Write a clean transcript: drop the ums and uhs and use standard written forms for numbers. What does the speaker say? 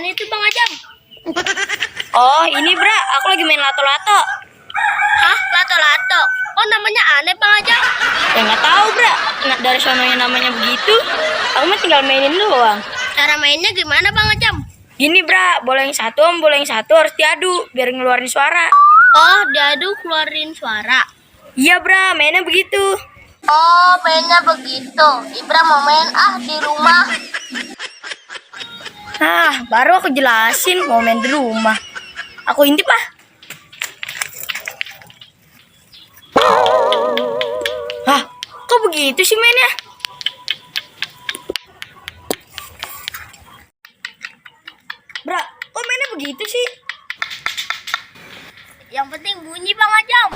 apaan itu Bang Ajam? Oh, ini Bra, aku lagi main lato-lato. Hah? Lato-lato? Oh namanya aneh Bang Ajam. Ya nggak tahu Bra, nah, dari sononya namanya begitu. Aku mah tinggal mainin doang. Cara mainnya gimana Bang Ajam? Gini Bra, bola yang satu sama bola yang satu harus diadu biar ngeluarin suara. Oh diadu keluarin suara. Iya Bra, mainnya begitu. Oh mainnya begitu. Ibra mau main di rumah. Baru aku jelasin mau main di rumah. Aku intip ah. Kok begitu sih mainnya? Bra, kok mainnya begitu sih? Yang penting bunyi Bang Ajam.